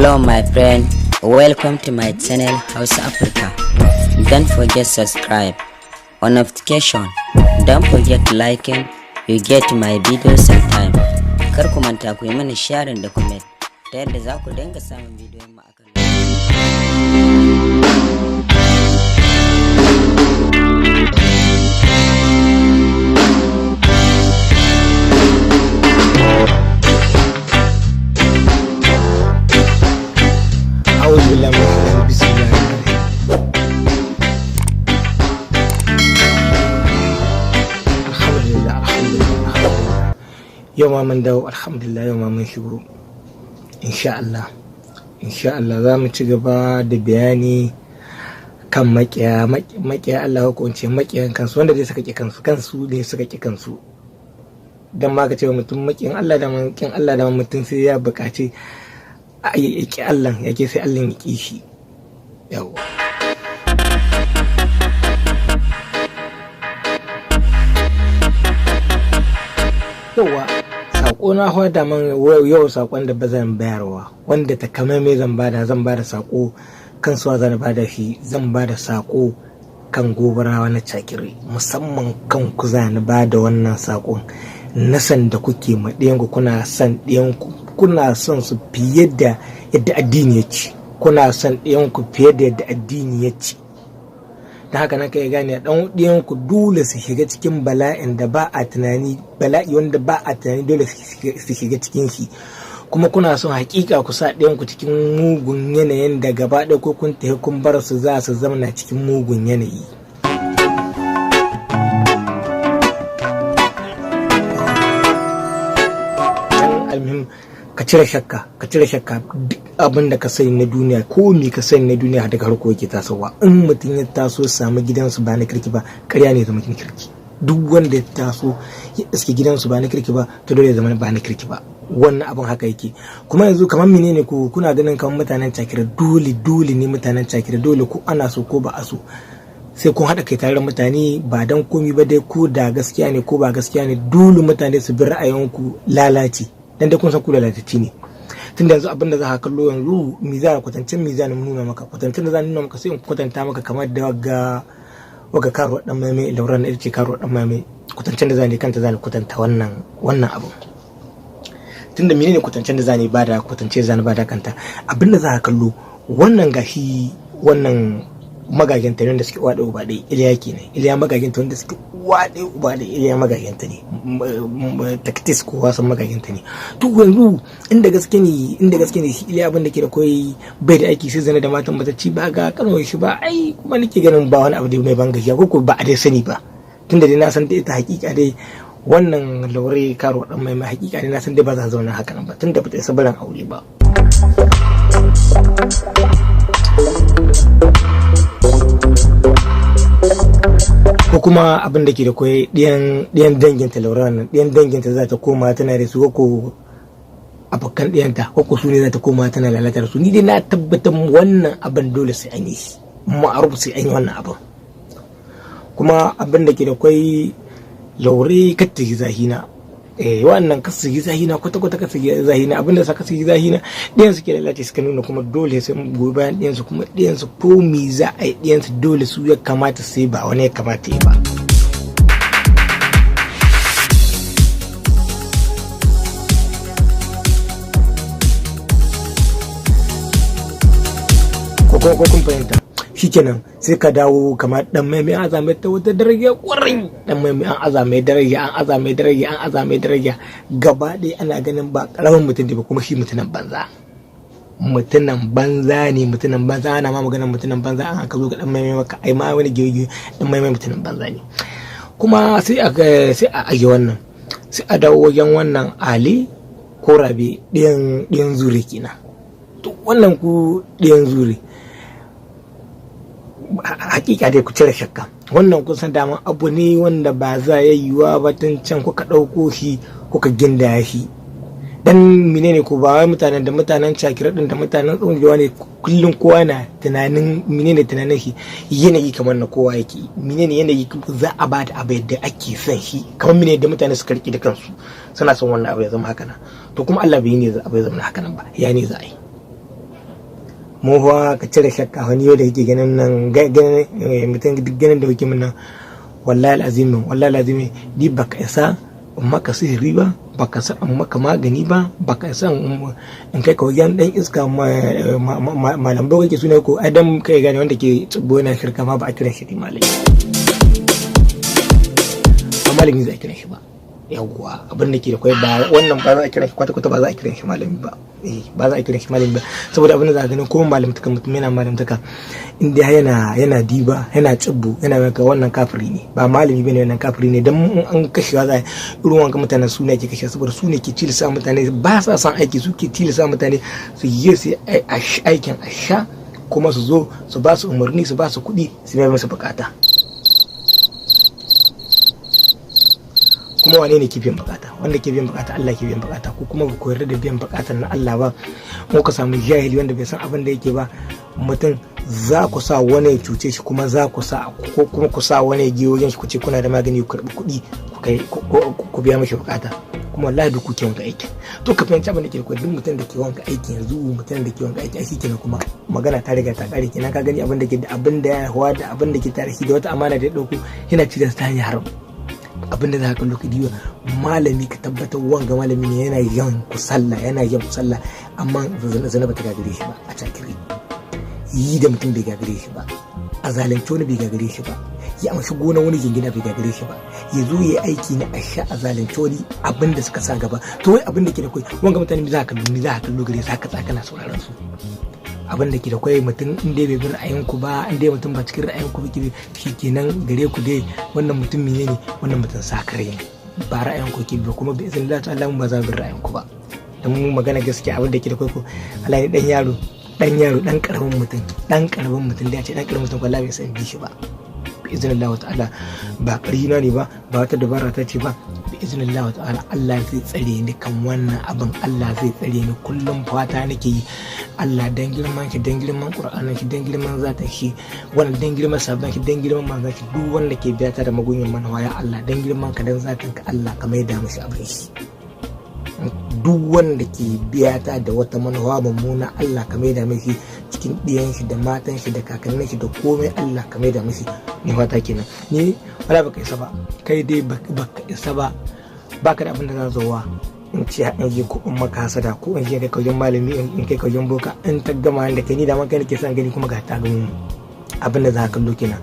Hello my friend, welcome to my channel House Africa. Don't forget subscribe on notification. Don't forget liking, you get my videos on time. Kar ku manta ku yi mana sharing da comment ta yadda za ku dinga samun bidiyon mu akan. أعوذ بالله من الشيطان، بسم الله الرحمن الرحيم. Alhamdulillah, alhamdulillah, alhamdulillah. Yau ma mun dawo, alhamdulillah, yau ma mun shigo. Insha Allah, insha Allah za mu ci gaba da bayani kan makiya makiya Allah, ko in ce makiyan kansu, wanda dai suka ki kansu, kansu ne suka ki kansu. Dan ma ka ce wa mutum makiyan Allah, da makiyan Allah, da mutum sai ya buƙaci ya ƙi Allah, ya ke sai Allah ya ƙi shi. Yawa, yawa, saƙo na hawa da man yau, saƙon da ba zan bayarwa wanda ta kamar me zan bada, zan bada saƙo kan suwa zan bada shi, zan bada saƙo kan Gobarawa na Cakiri, musamman kan ku zan bada wannan saƙon na san da kuke ma ɗiyanku. Kuna son ɗiyanku, kuna son su fiye da yadda addini ya ce, kuna son ɗiyanku fiye da yadda addini ya ce. Da haka nan kai gane dan ɗiyanku dole su shiga cikin bala'in da ba a tunani, bala'i wanda ba a tunani, dole su shiga cikin shi. Kuma kuna son hakika ku sa ɗiyanku cikin mugun yanayin da gaba ɗaya ko kun tafi kun bar su, za su zamana cikin mugun yanayi. Almuhim, ka cire shakka, ka cire shakka. Duk abin da ka sani na duniya, ko me ka sani na duniya, daga harko yake tasowa. In mutum ya taso samu gidansu ba na kirki ba, ƙarya ne zama kirki. Duk wanda ya taso ya iske gidansu ba na kirki ba, to dole ya zama ba na kirki ba. Wannan abin haka yake. Kuma yanzu kamar menene ku kuna ganin kamar mutanen Cakira, dole dole ne mutanen Cakira, dole ko ana so ko ba a so, sai kun haɗa kai tare da mutane, ba dan komi ba dai, ko da gaskiya ne ko ba gaskiya ne, dole mutane su bi ra'ayinku lalaci, dan dai kun san ku lalatacci ne. Tun da yanzu abin da za ka kallo yanzu, mizan kwatancin, mizan nuna maka kwatancin da za nuna maka, sai in kwatanta maka kamar da ga waga karuwa dan maimai lauran na, ita ce karuwa dan maimai. Kwatancin da zani kanta zani kwatanta wannan abu. Tunda menene kwatancin da zani bada, kwatance zani bada kanta, abin da za ka kallo wannan gashi, wannan magajinta ne wanda suke uwa ɗaya uba ɗaya, Iliya kenan, Iliya magajinta wanda suke uwa ɗaya uba ɗaya, Iliya magajinta ne, taktis kowa san magajinta ne. To yanzu inda gaske ne, inda gaske ne, shi Iliya abin da ke da koyi bai da aiki sai zana da matan matacci, ba ga kano shi ba. Ai kuma nake ganin ba wani abu da mai ban gajiya ko ba a dai sani ba, tunda dai na san da ita hakika dai wannan laure karo dan mai mai hakika ne, na san dai ba za zauna haka nan ba, tunda ba ta isa barin aure ba. Ko kuma abin da ke da koyi ɗiyan danginta laura nan, ɗiyan danginta za ta koma tana da su, ko abokan ɗiyanta, ko su ne za ta koma tana lalata da su. Ni dai na tabbatar wannan abin dole sai an yi shi ma'aruf, sai an yi wannan abin. Kuma abin da ke da kwai, laure kar ta yi zahina, eh, wannan kar su yi zahina kwata kwata, kar su yi zahina. Abin da sa kar su yi zahina, ɗiyan su ke lalace suka nuna, kuma dole sai mu goyi bayan ɗiyan su. Kuma ɗiyan su, ko mi za a yi, ɗiyan su dole su ya kamata, sai ba wani ya kamata ya ba. Ko kun fahimta? Shikenan, sai ka dawo kamar dan mai an azame ta wata daraja kwarai, dan mai an azame daraja, an azame daraja, an azame daraja, gaba ɗaya ana ganin ba karamin mutum ne ba. Kuma shi mutumin banza, mutumin banza ne, mutumin banza. Ana ma maganar mutumin banza, an ka zo ga dan mai maka ai ma wani gege, dan mai mutumin banza ne. Kuma sai a aje wannan, sai a dawo wajen wannan Ali ko Rabe, ɗiyan zure kenan. To wannan ku ɗiyan zure, hakika dai ku cire shakka, wannan kun san dama abu ne wanda ba za ya yiwuwa ba, tun can kuka ɗauko shi kuka gindaya shi. Dan menene ko ba wai mutanen da mutanen Cakira din da mutanen Tsungewa ne, kullum kowa na tunanin menene tunanin shi, yanayi kamar na kowa yake, menene yanayi za a ba da abu yadda ake son shi, kamar menene da mutane suka riƙe da kansu suna son wannan abu ya zama haka nan. To kuma Allah bai ne abu ya zama haka nan ba, ya ne za a yi? Mu fa ka cire shakka, wani yau da kake ganin nan, ganin mutum duk ganin da kake mun nan, wallahi alazim, wallahi alazim, ni baka isa in maka sihiri ba, baka sa in maka magani ba, baka isa in kai ka wajen dan iska malam boka ke suna ko adam kai gane wanda ke tsubbo yana shirka ma ba a kiran shi malami ba, malami za a kiran shi ba. Yawwa, abin da ke da kwai ba wannan ba za a kiran shi kwata kwata, ba za a kiran shi malami ba. Eh, ba za a kiran shi malami ba, saboda abin da za a gani ko malamtaka, mutum yana malamtaka in dai yana diba, yana tsibbu, yana maka, wannan kafiri ne, ba malami bane, wannan kafiri ne. Dan in an kashewa za irin wanka mutanen su ne ke kashewa, saboda su ne ke tilasa mutane, ba sa son aiki, su ke tilasa mutane su yi su aikin a sha, kuma su zo su ba su umarni, su ba su kuɗi, su biya musu bukata. Kuma wane ne ke biyan bukata? Wanda ke biyan bukata, Allah ke biyan bukata. Ko kuma ba ku yarda da biyan bukatar na Allah ba, ko ka samu jahili wanda bai san abin da yake ba, mutum za ku sa wani ya cuce shi, kuma za ku sa ko kuma ku sa wani ya giyo shi, ku ce kuna da magani, ku karbi kuɗi, ku kai ku biya mishi bukata. Kuma wallahi duk kuke wanka aiki. To ka fahimci abin da ke duk mutum da ke wanka aiki yanzu, mutum da ke wanka aiki aiki kenan, kuma magana ta riga ta kare kenan. Ka gani abin da ke da abin da ya hawa da abin da ke tare shi da wata amana da ya dauko yana ci da ta hanyar haram. Abin da za ka kallo ka diba malami, ka tabbatar wanga malami ne yana yan ku sallah, yana yan ku sallah, amma zina ba ta gagare shi ba, a cakiri yi da mutum bai gagare shi ba, a zalunci wani bai gagare shi ba, ya amshi gona wani jingina bai gagare shi ba, ya zo ya yi aiki na asha a zalunci wani, abin da suka sa gaba. To wai abin da ke da kwai wanga mutane mi za ka kallo, mi za ka kallo gare su haka tsakana sauraron su? Abin da ke da kwai mutum in dai bai bi ra'ayinku ba, in dai mutum ba cikin ra'ayinku ba ke kenan gare ku dai, wannan mutum mene ne? Wannan mutum sakare ne, ba ra'ayinku ke bi, kuma bi izinin Allah ta'ala mun ba za mu bi ra'ayinku ba. Dan mu magana gaskiya, abin da ke da kwai ko Allah ne dan yaro, dan yaro, dan karamin mutum, dan karamin mutum da ya ce dan karamin mutum wallahi bai san bi shi ba. Bi izinin Allah ta'ala ba ƙarfi ne ba, ba wata dabara ta ce ba, bi izinin Allah ta'ala Allah zai tsare ni kan wannan abin, Allah zai tsare ni. Kullum fata nake yi, Allah dan girman shi, dan girman Qur'anin shi, dan girman zatin shi, wannan dan girman sabon shi, dan girman manzon shi, duk wanda ke biya ta da magunyin manawa, ya Allah dan girman ka, dan zatin ka, Allah ka maida mishi abin shi. Duk wanda ke biya ta da wata manuwa mummuna, Allah ka maida mishi cikin ɗiyan shi da matan shi da kakannin shi da komai, Allah ka maida mishi. Ni fata kenan. Ni wala baka isa ba, kai dai baka isa ba, baka da abin da za zowa in ce in je ko in maka hasada ko in je kai kauyen malami, in kai kauyen boka, in ta gama da kai ni da man kai nake son gani, kuma ga ta gamu abin da za ka kallo kenan.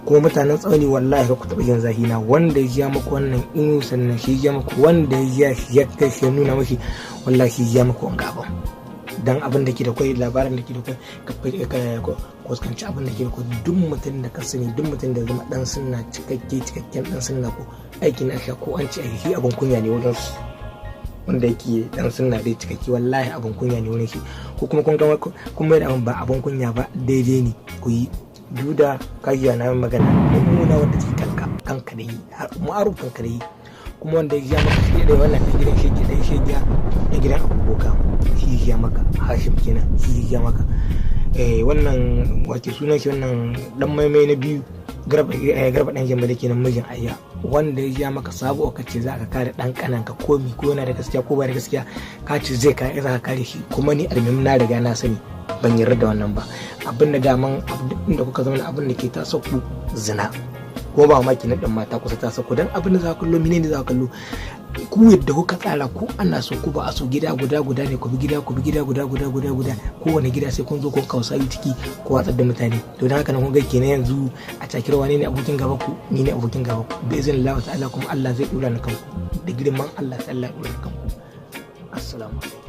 Kuma mutanen tsauni wallahi ka ku taɓa jin zahi na, wanda ya ja muku wannan inu sannan shi ya muku, wanda ya ja shi ya kai shi ya nuna mashi, wallahi shi ya muku wanga abin. Dan abin da ke da kwai, labarin da ke da kwai, ka fuskanci abin da ke da kwai. Duk mutum da ka sani, duk mutum da zama dan sunna cikakke, cikakken dan sunna, ko aikin asha ko an ce aiki abin kunya ne wajen su, wanda yake dan sunna dai cikakke wallahi abin kunya ne wurin shi. Ko kuma kun ga kun mai da abin ba abin kunya ba, daidai ne ku yi duda kajiya na magana mummuna wanda ke kanka kanka da yi ma'aruf kanka da yi, kuma wanda ya maka shi da wannan dan gidan shege, dan shegiya, dan gidan aboka, shi ya maka Hashim kenan, shi ya maka wannan wace sunan shi, wannan dan maimai na biyu, garba garba dan jami'a kenan, mijin ayya, wanda ya maka sabo ka ce za ka kare dan kanan ka komi ko yana da gaskiya ko ba da gaskiya, ka ce zai kare, za ka kare shi. Kuma ni almim na riga na sani ban yarda da wannan ba. Abin da daman da kuka zama abin da ke taso ku zina, ko ba mamaki na dan mata kusa taso ku, dan abin da za ku kallo menene za ku kallo? Ku yadda kuka tsara, ko ana so ku ba a so, gida guda guda ne ku bi, gida ku bi gida guda guda guda guda, kowane gida sai kun zo kun kausa yi ciki ku watsar da mutane. To dan haka nan kun ga kenan yanzu a cakir wane ne abokin gaba ku? Ni ne abokin gaba ku bi izinin Allah ta'ala, kuma Allah zai dora ni kanku da girman Allah, sai Allah ya dora ni kanku. Assalamu alaikum.